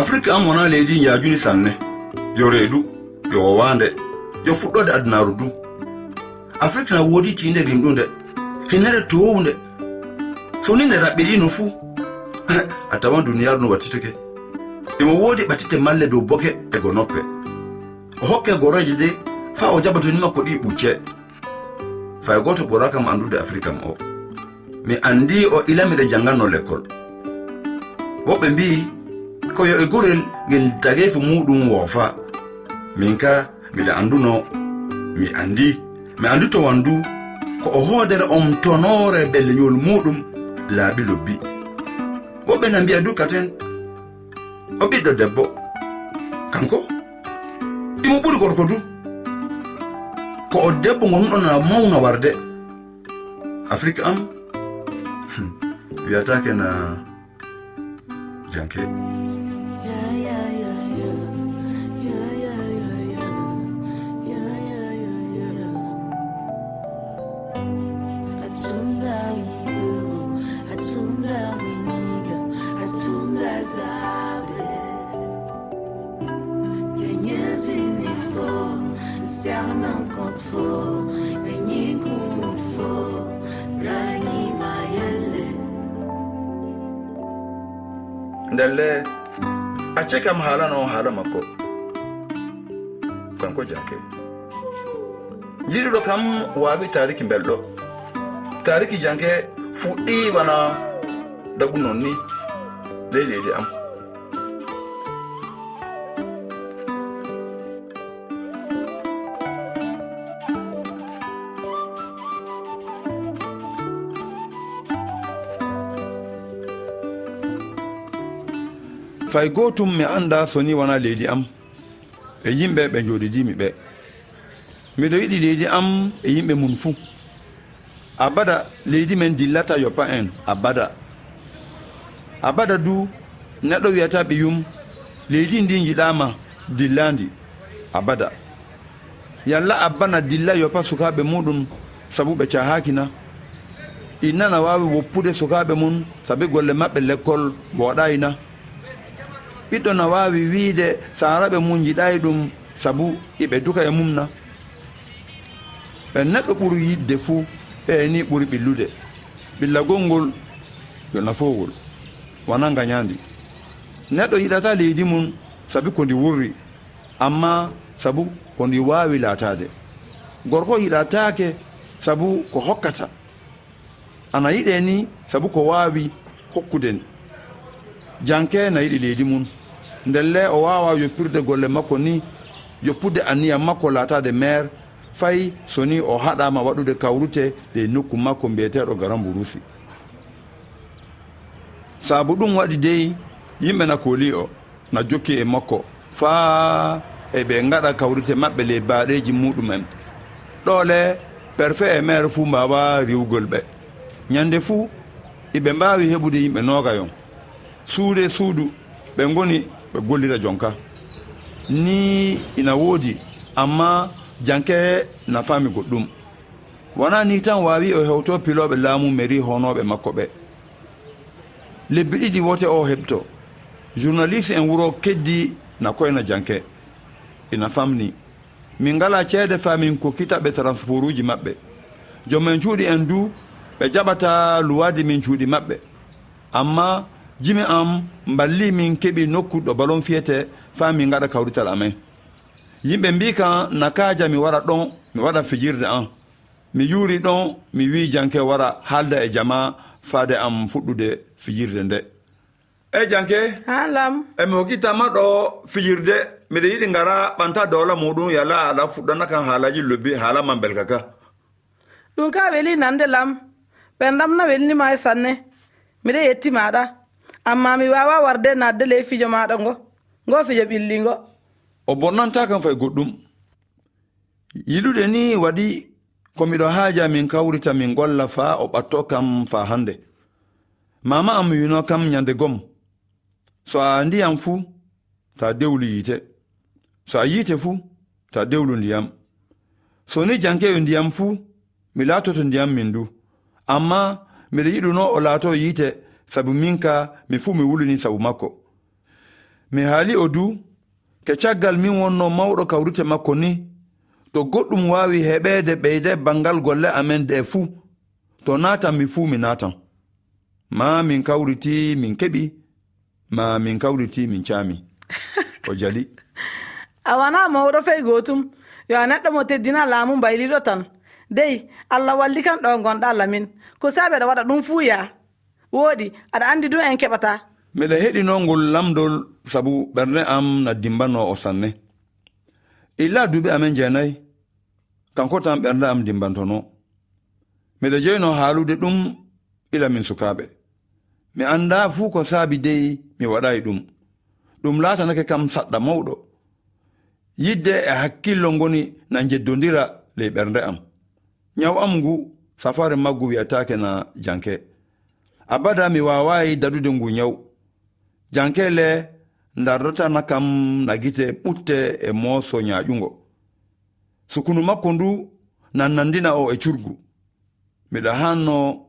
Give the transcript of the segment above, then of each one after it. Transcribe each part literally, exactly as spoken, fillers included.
Afrik am wonaa leydi njaajuni sanne. Yo reedu, yo wowaande, yo fuɗɗoode adunaaru du. Afrik na woodi tiinde rimɗunde, hinere toowunde. So ni nde raɓɓiɗino fuu, a tawan duniyaaru no wattitake. Imo woodi ɓatitte malle dow boke e gonoppe. O hokke gorooje de faa o jaɓa doni makko ɗi ɓucce. Fay gooto ɓuraaka mo anndude Afrik am o. Mi anndi o ila miɗa jannganno lekkol. Woɓɓe mbi'i, ko yo e gurel ngel tageefu muuɗum woofa. Min ka, miɗa annduno, mi anndi, mi anndi to wanndu, ko o hoodere om tonoore ɓe leñol muuɗum laabi lobbi. Woɓɓe na mbi'a du katen, o ɓiɗɗo debbo. Kanko, imo ɓuri gorko du. Ko o debbo ngonɗo na mawna warde. Afrik am, hmm, wiyataake na janke. Ndelle, acce kam haalano haala makko. Kanko janke. Jiɗuɗo kam waawi taariki mbelɗo. Taariki janke fuɗɗi wana daɓu non ni ley leydi am. Fay gootum mi anndaa so ni wonaa leydi am e yimɓe ɓe njooɗidiimi ɓe. Miɗo yiɗi leydi am e yimɓe mum fuu. Abada leydi men dillataa yoppa en, abada. Abada du neɗɗo wiyata ɓiyum, leydi ndi njiɗaama dillaandi, abada. Yalla abba na dilla yoppa sukaaɓe muuɗum sabu ɓe cahaaki na? Inna na waawi woppude sukaaɓe mum sabi golle maɓɓe lekkol mbooɗaay na? Ɓiɗɗo na waawi wiide saaraaɓe mum njiɗaay ɗum sabu iɓe duka e mum na? Ɓe neɗɗo ɓuri yiɗde fuu, ɓe ni ɓuri ɓillude. Ɓillagol ngol yo nafoogol, wanaa ngañaandi. Neɗɗo yiɗataa leydi mum sabi ko ndi wurri, amma sabu ko ndi waawi laataade. Gorko yiɗataake sabu ko hokkata. Ana yiɗee ni sabu ko waawi hokkude. Janke na yiɗi leydi mum. Ndelle o waawaa yoppirde golle makko ni, yoppude anniya makko laataade meer, fay so ni o haɗaama waɗude kawrute ɗe nokku makko mbiyeteeɗo Garamburusi. Saabu ɗum waɗi dey, yimɓe na koolii o, na jokki e makko, faa eɓe ngaɗa kawrite maɓɓe ley baaɗeeji muuɗum'en. Ɗoole, perfe e meer fuu mbaawaa riiwgol ɓe. Ñande fuu, iɓe mbaawi heɓude yimɓe noogayon. Suudu e suudu, ɓe ngoni ɓe gollira jonka. Nii ina woodi, amma janke na faami goɗɗum. Wanaa nii tan waawi o hewtoo pilooɓe laamu meri honooɓe makko ɓe. Lebbi ɗiɗi wote o heɓto. Journaliste en wuro keddi na koyna janke. Ina famni. Min ngalaa ceede faa min kokkita ɓe transportuuji maɓɓe. Joom en cuuɗi en du, ɓe jaɓataa luwaadi min cuuɗi maɓɓe. Amma jimi am mballii min keɓi nokku ɗo balon fiyete faa min ngaɗa kawrital amen. Yimɓe mbii kam na kaaja mi wara ɗon, mi waɗa fijirde am. Mi yuuri ɗon, mi wii janke wara haalda e jamaa faade am fuɗɗude fijirde nde. E janke, haa lam, emi hokkitama ɗo fijirde, miɗa yiɗi ngara ɓanta dowla muuɗum, yalla aɗa fuɗɗana kam haalaaji lobbi, haala ma mbelka ka. Ɗum ka weli nande lam. Ɓenɗam na welni ma e sanne. Miɗa yetti maɗa. Amma mi wawa warde nadde ley fijo maɗa ngo. Ngo fijo ɓillingo. O bonnanta kam fay goɗɗum. Yiɗude ni waɗi ko miɗo haaja min kawrita min golla faa o ɓatto kam faa hande. Mama am wino kam ñande gom. So a ndiyam fuu, ta dewlu yiite. So a yiite fuu, ta dewlu ndiyam. So ni janke yo ndiyam fuu, mi laatoto ndiyam min du. Amma miɗa yiɗuno o laato yiite, sabu min ka mi fuu mi wulini sabu makko. Mi haali o du, ke caggal min wonnoo mawɗo kawrite makko ni, to goɗɗum waawi heɓeede ɓeyde banngal golle amen ɗe fuu, to naatan mi fuu mi naatan. Maa min kawriti min keɓi, maa min kawriti min caami. O jali. A wanaa mawɗo fey gootum. Yo a neɗɗo mo teddina laamu mbayliiɗo tan. Dey, Allah walli kan ɗo ngonɗaa Lamin. Ko saabe aɗa waɗa ɗum fuu yaa. Wooɗi, aɗa anndi ɗum en keɓataa. Miɗa heɗinoo ngol lamndol sabu ɓernde am na dimmbanoo o sanne. Illaa duuɓi amen jeenay, kanko tan ɓernde am dimmbantonoo. Miɗa jeynoo haalude ɗum ila min sukaaɓe. Mi anndaa fuu ko saabi dey mi waɗaay ɗum. Ɗum laatanake kam saɗɗa mawɗo. Yidde e hakkillo ngoni na njeddondira ley ɓernde am. Ñaw am ngu, safaare maggu wi'ataake na janke. Abada mi waawaayi dadude ngu ñaw. Janke le ndardatana kam na gite ɓutte e mooso ñaaƴungo. Sukunu makko ndu na nanndina o e curgu. Miɗa haannoo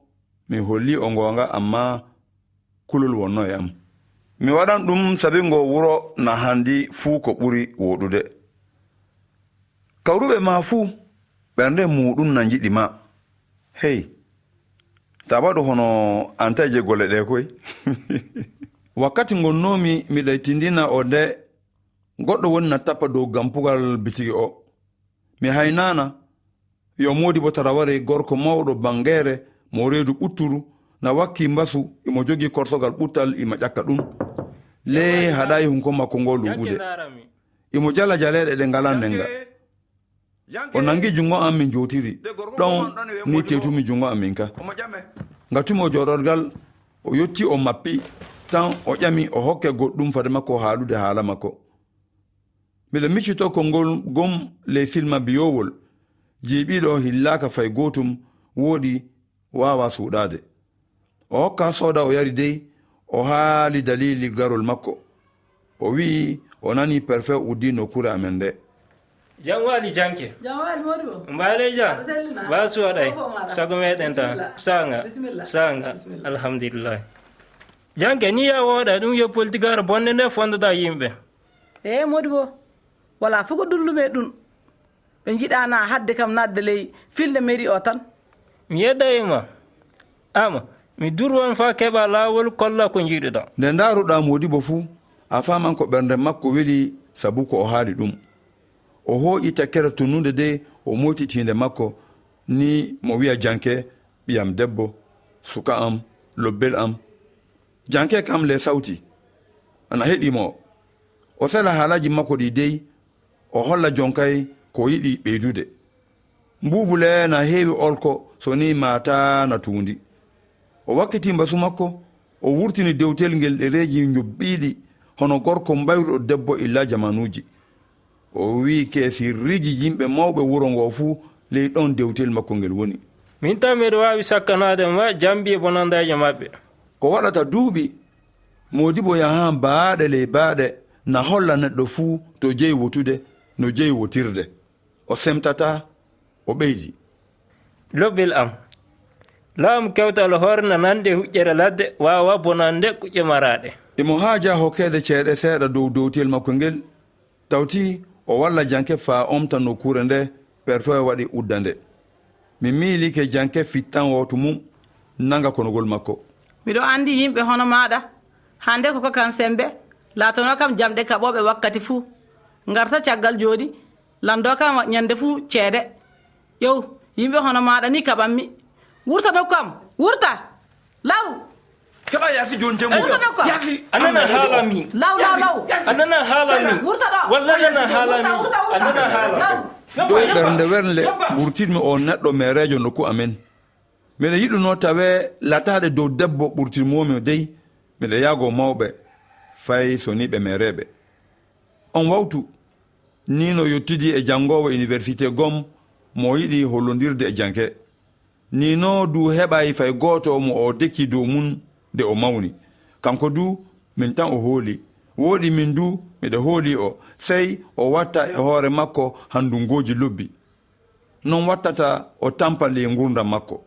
mi hollii o ngoonga, ammaa kulol wonnoo e am. Mi waɗan ɗum sabi ngo wuro na hanndi fuu ko ɓuri wooɗude. Kawruɓe ma fuu, ɓernde muuɗum na njiɗi ma. Hey, ta waɗu hono antayje golle ɗe koy. Wakkati ngonnoomi miɗa tindina o nde, goɗɗo woni na tappa dow gampugal bitigi o. Mi haynaana, yo Moodibo Taraware gorko mawɗo bangeere mo reedu ɓutturu na wakki mbasu, imo jogii kortogal ɓuttal imo ƴakka ɗum. Ley haɗaay hunko makko ngoo luuɓude. Imo jala jaleeɗe ɗe ngalaa ndenga. O nangi junngo am min jowtiri. Ɗon ni teetumi junngo am min ka. Ngatumi o jooɗorgal, o yotti o mappi, tan o ƴami o hokke goɗɗum fade makko haalude haala makko. Miɗo miccitoo konngol gom ley silma biyoowol, jiiɓiiɗo hillaaka fay gootum, wooɗi waawaa suuɗaade. O hokkaa sooda o yari dey, o haali daliili garol makko. O wi'i o nanii perfe uddii nokkuure amen nde. Jam waali janke. Jam waali Modibo. Mbaale jam. Ba suwaɗay. Sago meɗen tan. Sanga. Sanga. Alhamdulillah. Janke ni ya woɗa ɗum yo politigaare bonde nde fondata yimɓe. Eey Modibo. Wala fof ko dullumi e ɗum. Ɓe njiɗaana hadde kam naatde ley filde mairie o tan. Mi yedda e ma. Ama, mi durwan faa keɓa laawol kolla ko njiɗuɗa. Nde ndaaruɗaa Moodibo fuu, a faaman ko ɓernde makko weli sabu ko o haali ɗum. O hooƴi tekkere tunnunde de o moytiti hiinde makko, ni mo wi'a janke, ɓiyam debbo, suka am, lobbel am. Janke kam le sawti, ana heɗii mo. O sela haalaaji makko ɗi dey, o holla jonkay ko yiɗi ɓeydude. Mbuubu le na heewi olko so ni maataa na tuundi. O wakkitii mbasu makko, o wurtini dewtel ngel ɗereeji njobbiiɗi hono gorko mbayruɗo debbo illa jamaanuuji. O wi'i ke sirriiji yimɓe mawɓe wuro ngoo fuu ley ɗon dewtel makko ngel woni. Min tan miɗo waawi sakkanaade ma jambiye bonandaaje maɓɓe. Ko waɗata duuɓi, Moodibo yahaa baaɗe ley baaɗe na holla neɗɗo fuu to jeyi wotude, no jeyi wotirde. O semtataa, o ɓeydi. Lobbel am. Laamu kewtal hoore na nande huƴƴere ladde, waawa bonande kuƴƴe maraaɗe. Imo haaja hokkeede ceeɗe seeɗa dow dowtel makko ngel, tawti o walla janke faa omta nokkuure nde perfe waɗi udda nde. Mi miilike janke fittan wootu mum, nanga konogol makko. Miɗo anndi yimɓe hono maaɗa, hannde ko kakan semmbe, laatonoo kam jamɗe kaɓooɓe wakkati fuu. Ngarta caggal jooni, lanndoo kam ñannde fuu ceede. Ƴeew, yimɓe hono maaɗa ni kaɓammi. Wurta nokku am, wurta! Law! Keɓa yaasi jooni janngo. Wurta nokku am. Yaasi. A nana haala mi. Law, law, law. A nana haala mi. Wurta ɗo. Walla a nana haala mi. Wurta, wurta, wurta. A nana haala. Law. Dow ɓernde wernde wurtitmi oo neɗɗo meereejo nokku amen. Miɗo yiɗunoo tawee lataaɗe dow debbo ɓurtirmoomi dey, miɗo yaagoo mawɓe, fay so nii ɓe meereeɓe. On wawtu, nii no yottidi e janngoowo iniwersite gom mo yiɗi hollondirde e janke. Nii no du heɓaay fay gooto mo o dekki dow mum de o mawni. Kanko du, min tan o hooli. Wooɗi min du, miɗo hooli o, sey o watta e hoore makko handungooji lobbi. Non wattata o tampa ley ngurndan makko.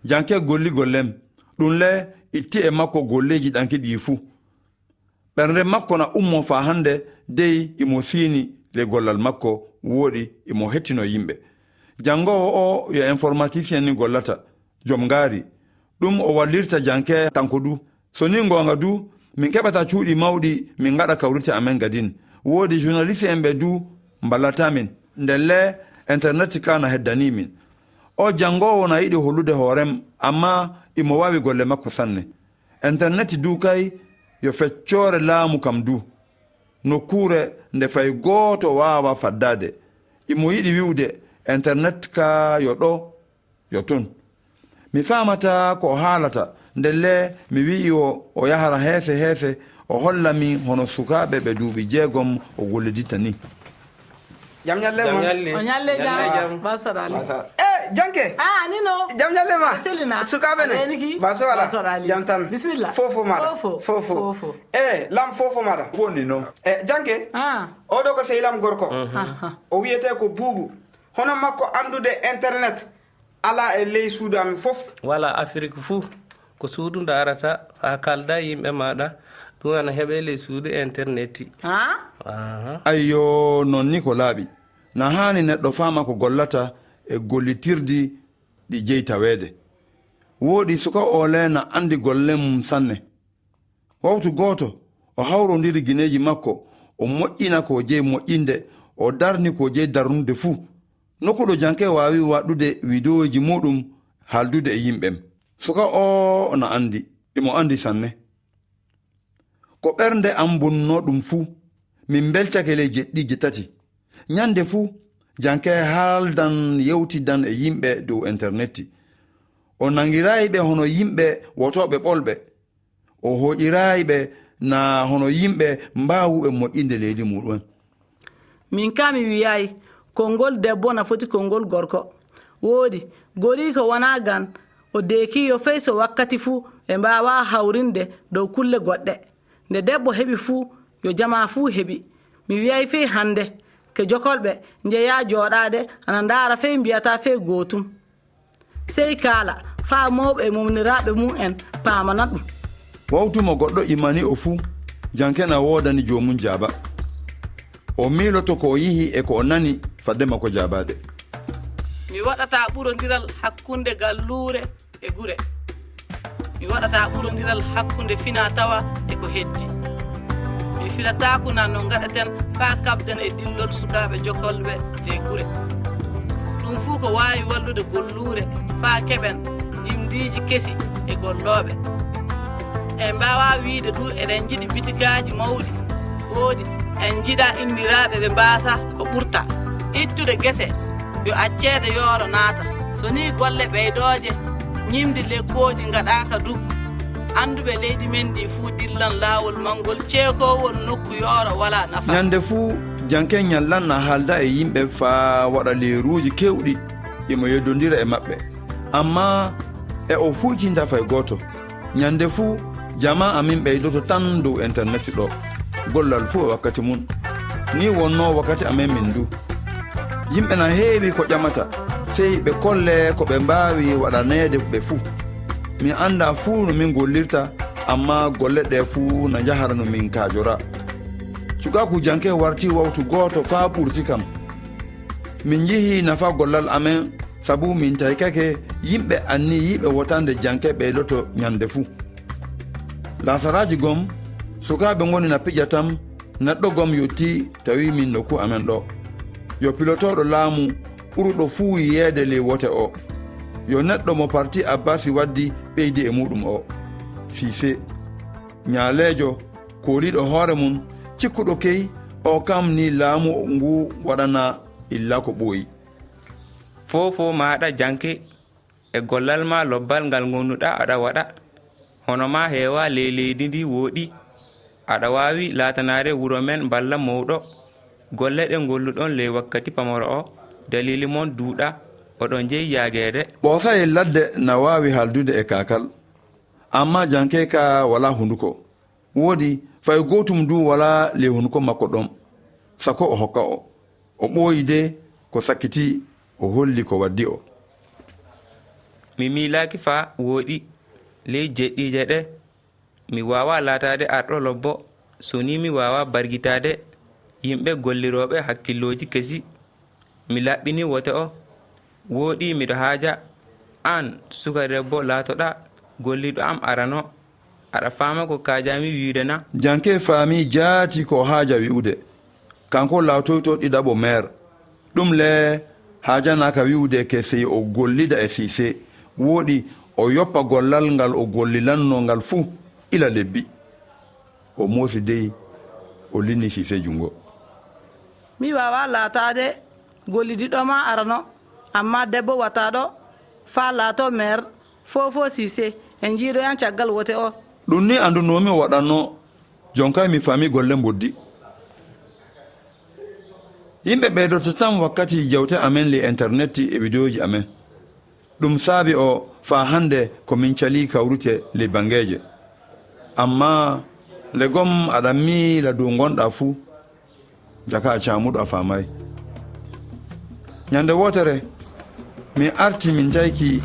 Janke golligol lem, ɗum le itti e makko golleeji ɗanki ɗii fuu. Ɓernde makko na ummoo faa hannde, dey imo siini ley gollal makko, wooɗi imo hettino yimɓe. Janngoowo oo yo informaticien ni gollata, jom ngaari. Ɗum o wallirta Janke kanko du. So nii ngoonga du, min keɓata cuuɗi mawɗi, min ngaɗa kawrite amen gadin. Woodi journaliste en ɓe du mballata min. Ndelle, internet kaa na heddanii min. Oo janngoowo na yiɗi hollude hoorem, ammaa imo waawi golle makko sanne. Internet du kay yo feccoore laamu kam du. Nokkuure nde fay gooto waawaa faddaade. Imo yiɗi wi'ude, internet kaa yo ɗo, yo ton. Mi faamataa ko o haalata, ndelle mi wi'i o, o yahara heese heese, o holla mi hono sukaaɓe ɓe duuɓi jeegom o golliditta ni. Jam ñalle Jam ma. Ñalle. O ñalle Ñalle jam. Jam. Ba Soɗa Ali. Ba Soɗa. Eh, Janke. Ah, Nino. Jam ñalle ma. Selina. Sukaaɓe ne. Aɗa eni ki? Ba Soɗa. Ba Soɗa Ali. Jam tan. Bismillah. Fofo maɗa. Fofo. Fofo. Fofo. Eh, lam fofo maɗa. Fo Nino. Eh, Janke. Ah. Oɗo ko sehil am gorko. Mhm. Aha. O wiyete ko Buubu. Hono makko anndude internet alaa e ley suudu amen fof. Wala Afrik fuu. Ko suudu ndaarata, faa kaalda yimɓe maaɗa, ɗum ana heɓee ley suudu internet. Ah? Aha. Ayyo, noon ni ko laaɓi. Na haani neɗɗo faama ko gollata e gollitirdi ɗi jeyi taweede. Wooɗi suka oo le na anndi golle mum sanne. Wawtu gooto, o hawrondiri gineeji makko, o moƴƴina ko jeyi moƴƴinde, o darni ko jeyi darnude fuu. Nokkuɗo Janke waawi waɗude widooji muuɗum haaldude e yimɓem. Suka oo na anndi, imo anndi sanne. Ko ɓernde am bonnoo ɗum fuu, min mbeltake ley jeɗɗiije tati. Ñande fuu, Janke haaldan, yewtidan e yimɓe dow internetti. O nangiraay ɓe hono yimɓe wotooɓe ɓolɓe. O hooƴiraay ɓe na hono yimɓe mbaawuɓe moƴƴinde leydi muuɗum. Min kaa mi wiyaay, konngol debbo na foti konngol gorko. Wooɗi, goriiko wonaa gan, o deekiiyo fey so wakkati fuu ɓe mbaawaa hawrinde dow kulle goɗɗe. Nde debbo heɓi fuu, yo jamaa fuu heɓi. Mi wiyaay fey hannde, ke jokolɓe njeyaa jooɗaade ana ndaara fey mbiyataa fey gootum. Sey kaala, faa mawɓe e mawniniraaɓe mum en paamana ɗum. Wawtu mo goɗɗo immani o fuu, Janke na woodani joomum jaaba. O miiloto ko o yihi e ko o nani fadde makko jaabaade. Mi waɗataa ɓurondiral hakkunde galluure e gure. Mi waɗataa ɓurondiral hakkunde finaa-tawaa e ko heddi. Mi filataa kuna no ngaɗaten faa kaɓden e dillol sukaaɓe jokolɓe e gure. Ɗum fuu ko waawi wallude golluure faa keɓen njimdiiji kesi e gollooɓe. En mbaawaa wiyde du eɗen njiɗi bitigaaji mawɗi, wooɗi, en njiɗaa inniraaɓe ɓe mbaasa ko ɓurta. Ittude gese, yo acceede yooro naata. So nii golle ɓeydooje, ñimdi lekkooji ngaɗaaka du. Annduɓe leydi men ndi fuu dillan laawol manngol ceekoowol nokku yooro walaa nafa. Ñande fuu, Janke ñallan na haalda e yimɓe faa waɗa leeruuji keewɗi, imo yeddondira e maɓɓe. Ammaa e o fuytinta fay gooto. Ñande fuu, jamaa amin ɓeydoto tan dow internet ɗo. Gollal fuu e wakkati mum. Nii wonnoo wakkati amen min du. Yimɓe na heewi ko ƴamata, sey ɓe kollee ko ɓe mbaawi waɗaneede ɓe fuu. Mi anndaa fuu no min gollirta, ammaa golle ɗee fuu na njahara no min kaajoraa. Cukaaku Janke wartii wawtu gooto faa ɓurti kam. Min njihii nafa gollal amen, sabu min taykake yimɓe anniyiiɓe wotande Janke ɓeydoto ñande fuu. Laasaraaji gom, sukaaɓe ngoni na pija tan, neɗɗo gom yottii tawi min nokku amen ɗo. Yo pilotooɗo laamu ɓuruɗo fuu yiyeede ley wote o. Yo neɗɗo mo parti Abbasi waddi ɓeydi e muuɗum o. Siise. Ñaaleejo, kooliiɗo hoore mum, cikkuɗo key, o kam ni laamu ngu waɗana illa ko ɓooyi. Foofo maaɗa Janke, e gollal ma lobbal ngal ngonnuɗaa aɗa waɗa. Hono ma heewaa ley leydi ndi wooɗi. Aɗa waawi laatanaade wuro men mballa mawɗo. Golle ɗe ngolluɗon ley wakkati pamaro o, daliili mon duuɗa, oɗon jeyi yaageede. Ɓoosayel ladde na waawi haaldude e kaakal. Ammaa Janke ka walaa hunduko. Wooɗi, fay gootum du walaa ley hunuko makko ɗon, sako o hokka o. O ɓooyi de ko sakkitii, o holli ko waddi o. Mi miilaaki faa wooɗi ley jeɗɗiije ɗe. Mi waawaa laataade arɗo lobbo. So nii mi waawaa bargitaade yimɓe gollirooɓe hakkillooji kesi, mi laɓɓini wote o. Wooɗi miɗo haaja aan, suka debbo laatoɗaa golliiɗo am arano. Aɗa faama ko kaajami wi'ude na? Janke faami jaati ko haaja wi'ude. Kanko laatoyto ɗiɗaɓo meer. Ɗum le haajanaaka wi'ude ke sey o gollida e Siise. Wooɗi o yoppa gollal ngal o gollilanno ngal fuu ila lebbi. O moosi dey, o linni Siise junngo. Mi waawaa laataade gollidiiɗo ma arano, ammaa debbo wataaɗo faa laatoo meer, foofoo Siise, en njiidoyan caggal wote o. Ɗum ni anndunoomi o waɗanno, jonkay mi faami golle mboddi. Yimɓe ɓeydoto tan wakkati jewte amen ley internet e widiyooji amen. Ɗum saabi o faa hannde ko min calii kawrite ley banngeeje. Ammaa nde gom aɗa miila dow ngonɗaa fuu, jaka a caamuɗo a faamaay. Ñande wootere, min arti min tayki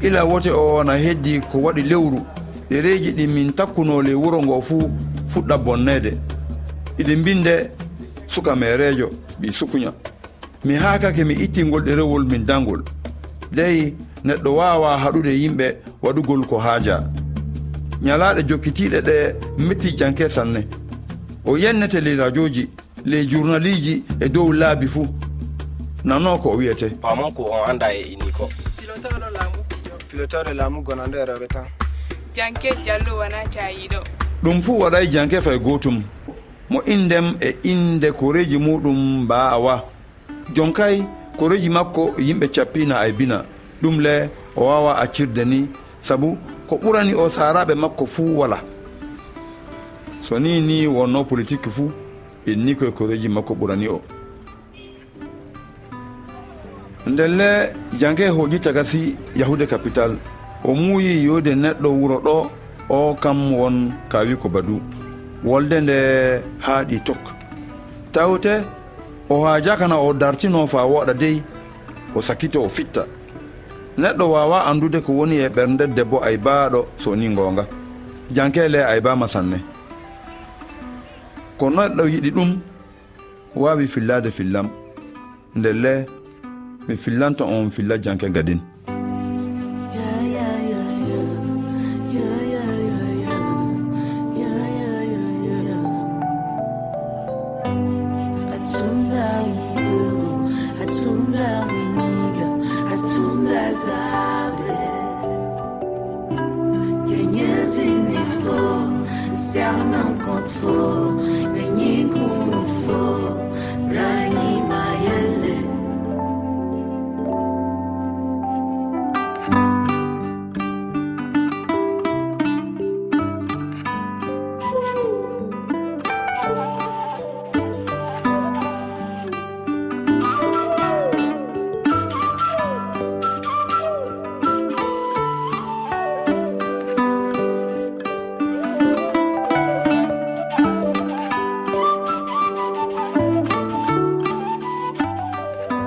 ila wote o na heddi ko waɗi lewru, ɗereeji ɗi min takkunoo ley wuro ngoo fuu fuɗɗa bonneede. Iɗi mbinde suka meereejo, ɓii sukuña. Mi haakake mi itti ngol ɗerewol min dangol. Dey, neɗɗo waawaa haɗude yimɓe waɗugol ko haajaa. Ñalaaɗe jokkitiiɗe ɗe metti Janke sanne. O yennete ley rajooji, ley jurnaliiji e dow laabi fuu. Nanoo ko o wi'ete. Paamon ko on anndaa e inni ko. Pilotooɗo laamu pijo. Pilotooɗo laamu gonande e rewɓe tan. Janke Jallo wonaa caayiiɗo. Ɗum fuu waɗay Janke fay gootum. Mo inndem e innde koreeji muuɗum mbaawaa. Jonkay, koreeji makko yimɓe cappii na aybina. Ɗum le, o waawaa accirde ni, sabu ko ɓurani o saaraaɓe makko fuu walaa. So nii nii wonnoo politik fuu, inni koye koreeji makko ɓurani o. Ndelle, Janke hooƴi tagasi yahude kapital. O muuyi yi'ude neɗɗo wuro ɗo, o kam won Kaawiko Badu. Wolde nde haaɗi tok. Tawte, o haajaaka na o dartinoo faa wooɗa dey, o sakitoo o fitta. Neɗɗo waawaa anndude ko woni e ɓernde debbo aybaaɗo so nii ngoonga. Janke le aybaama sanne. Ko neɗɗo yiɗi ɗum, waawi fillaade fillam. Ndelle, mi fillanto on filla Janke gadin.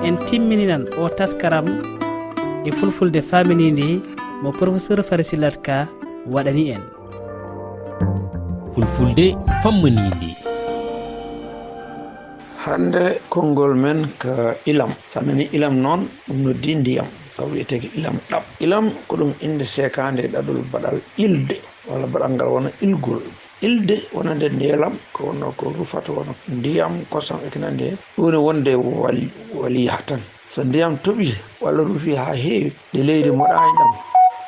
En timmininan oo taskaram e fulfulde faaminiinde mo Professeur Fari Sillat Ka waɗani en. Fulfulde famminiinde. Hannde konngol men ka ilam. So a nanii ilam noon, ɗum noddii ndiyam. Sabu wiyetee ko ilam ɗaɓ. Ilam ko ɗum innde seekaande e ɗaɗol baɗal ilde, walla baɗal ngal wona ilgol. Ilde wonande ndeelam, ko wonno ko rufata wona ndiyam, kosam e ko nanndi heen. Ɗum woni wonde wal-, walii haa tan. So ndiyam toɓii walla rufii haa heewi, nde leydi moɗaani ɗam,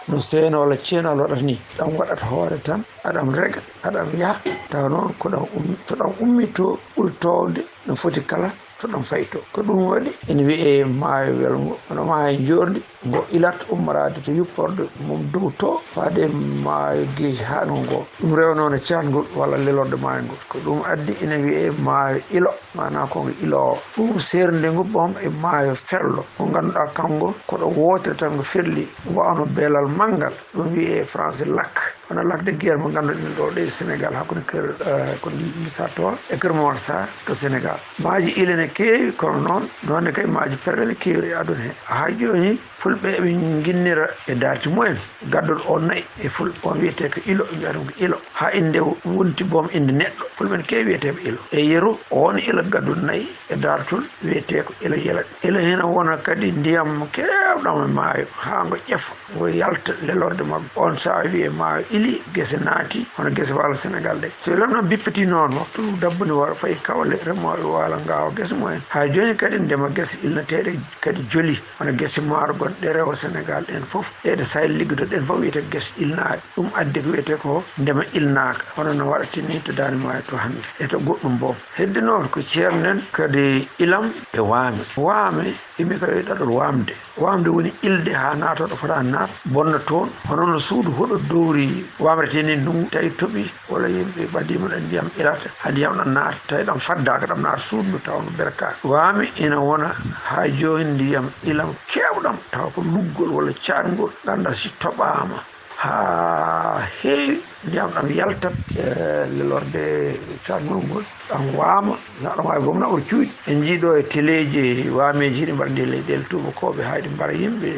no seeno walla ceenal waɗata nii, ɗam waɗat hoore tan, aɗam rega, aɗam yaha, tawa noon ko ɗam ummi-, so ɗam ummitoo ɓuri toowde no foti kala, to ɗam faytoo. Ko ɗum waɗi ene wiyee maayo welngo, hono maayo njoorndi, ngo ilat ummoraade to yupporde mum dow to, faade maayo geeci haaɗngo ngo. Ɗum rewnoo no caatngol walla lelorde maayo ngol. Ko ɗum addi ene wiyee maayo ilo, maanaa ko ngo iloowo. Ɗum seernde ngu boom e maayo ferlo, mo ngannduɗaa kanngo ko ɗo wootere tan ngo ferli, wano beelal manngal, ɗum wiyee français lac. Wona lac de Guiers mo ngannduɗen ɗo ɗo e Sénégal, hakkunde Kër, eh, ko Issa Touré e Kër Momar Sarr to Sénégal. Maaji ile ne keewi, kono noon, noon ne kay maaji perle ne keewi e aduna he. Haa jooni, Fulɓe eɓe nginnira e daarti mumen. Gaddol o nayi e Fulɓe, on wiyetee ko ilo, ɓe mbiyata ɗum ko ilo. Haa innde wonti boom innde neɗɗo. Fulɓe ne keewi wiyeteeɓe ilo. E yeru, on ilo gaddol nayi e daartol wiyetee ko ilo yela. Ilo hina wona kadi ndiyam keewɗam e maayo, haa ngo ƴefa, ngo yalta lelorde maggo. On sahaa wiyee maayo ili, gese naati, hono gese waalo Senegaal ɗe. So ilo noon bippiti noon, waktu dabbunde wara fayi kawle, remooɓe waalo ngaawa gese mumen. Haa jooni kadi ndema gese ilnateeɗe kadi joli, hono gese maaro gonɗe rewo Senegaal ɗen fof, ɗe ɗe Sahel liggodoo ɗen fof wiyetee ko gese ilnaaɗe. Ɗum addi ko wiyetee ko ndema ilnaaka, hono no waɗata ni to Daande Maayo to hannde, e to goɗɗum boom. Hedde noon ko ceerno men kadi ilam e waame. Waame, imi ko e ɗaɗol waamde. Waamde woni ilde haa naata ɗo fota naat, bonna toon. Hono no suudu huɗo dowri waamretee ni, ndungu tawi toɓi, walla yimɓe ɓadiima ɗo ndiyam ilata, haa ndiyam ɗam naata, tawi ɗam faddaaka, ɗam naata suudu ndu tawa ndu berkaaka. Waame ina wona haa jooni ndiyam ilam keewɗam, tawa ko luggol walla caatngol, nganndaa si toɓaama haa heewi, ndiyam ɗam yaltat, eh, lelorde caatngol ngol, ɗam waama, na ɗam waawi boom na o cuuɗi. En njii ɗo e teleeji waameeji hiɗi mbaɗa e leyɗeele tuubakooɓe, haa ɗi mbara yimɓe,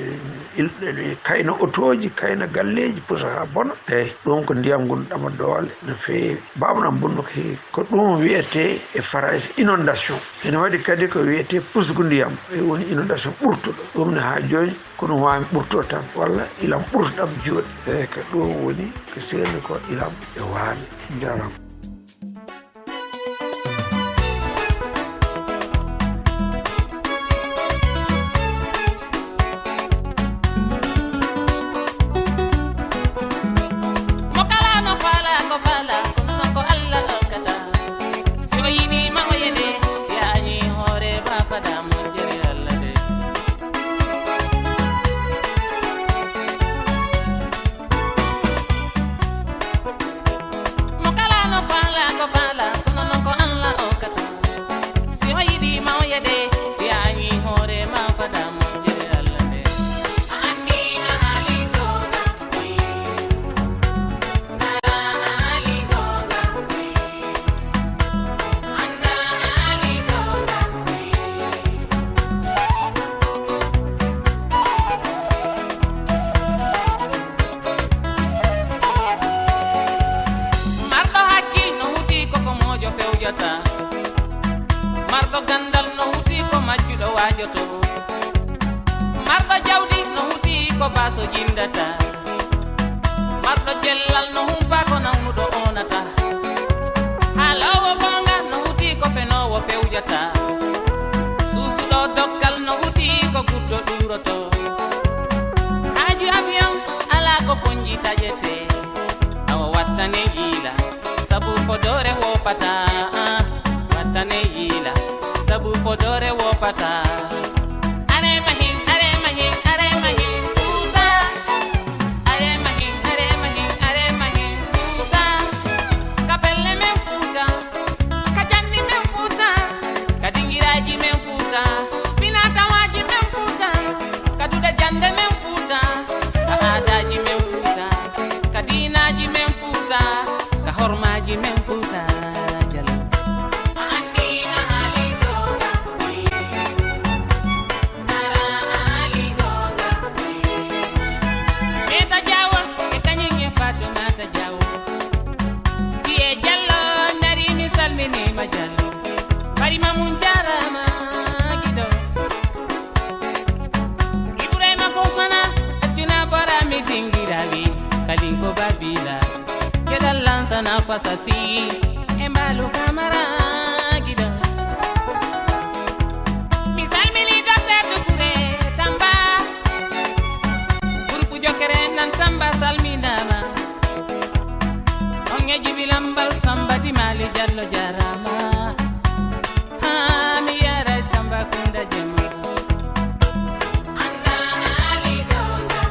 il-, kayna otooji, kayna galleeji, pusa haa bona. Eey, ɗum ko ndiyam ngol ɗama doole no feewi. Baaba ɗam bonno ko heewi. Ko ɗum wiyetee e Farayse inondation. Ina waɗi kadi ko wiyetee pusgu ndiyam, e woni inondation ɓurtuɗo. Ɗum ne haa jooni ko ɗum waami ɓurto tan, walla ilam ɓurto ɗam jooɗi. Eey, ko ɗum woni ko seerni ko ilam e waame. Njaaraama. Mo kala no faala ko faala, kono noon ko Allah okkata. Si o yiɗi ma o yeɗe, si a añi hoore ma fada moƴƴere Allah de. Mo kala no faala ko faala, kono noon ko Allah okkata. Si o yiɗi ma o yeɗe, si a añi hoore ma fada moƴƴere Allah de. A anndi a haali goonga, ndara a haali goonga. Marɗo hakkil no huti koko moojo fewjata. Marɗo ganndal no huti ko majjuɗo waajoto. Marɗo jawdi no huti ko baaso jinndata. Marɗo cellal no humpa ko nawnuɗo oonata. Haaloowo goonga no huti ko fenoowo fewjata. Suusuɗo dokkal no huti ko guddo ɗuuroto. Haaju avion alaa ko konji taƴete. Awa wattane yiila, sabu ko doore woopata. Ah, wattane yiila, sabu ko doore woopata. Are mahin, are mahin, are mahin, Fuuta. Are mahin, are mahin, are mahin, Fuuta. Ka pelle men Fuuta, ka janni men Fuuta, ka dingiraaji men Fuuta, finaa-tawaaji men Fuuta, ka duɗe jannde men Fuuta, ka aadaaji men Fuuta, ka diinaaji men Fuuta, ka hormaaji men Fuuta Jallo. A anndi a haali goonga. Meta Jawo e kañum e Fatumata Jawo. Tiye Jallo, nari mi salminiima Jallo. Bari ma mun jaaraama giɗo. Ibrahima Fofana, accuna bara mi dingirawi. Kalin ko Babila. Geɗal Lansana Fasasi. E Mbaalu Kamara giɗo. Mi salmini Docteur Doucouré Tamba. Groupe Jokere nan Tamba salminaama. On e Jibi Lambal Samba Di Mali Jallo jaaraama. Haa mi yara Tambacounda jemma. Annda haali goonga.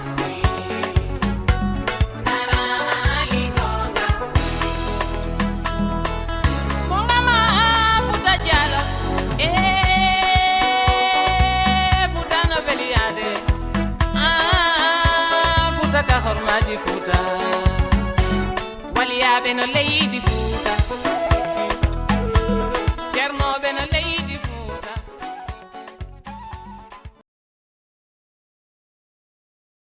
Goonga ma Fuuta Jallo, eh, Fuuta no weli yaade. Ah, Fuuta ka hormaaji Fuuta. Waliyaaɓe no ley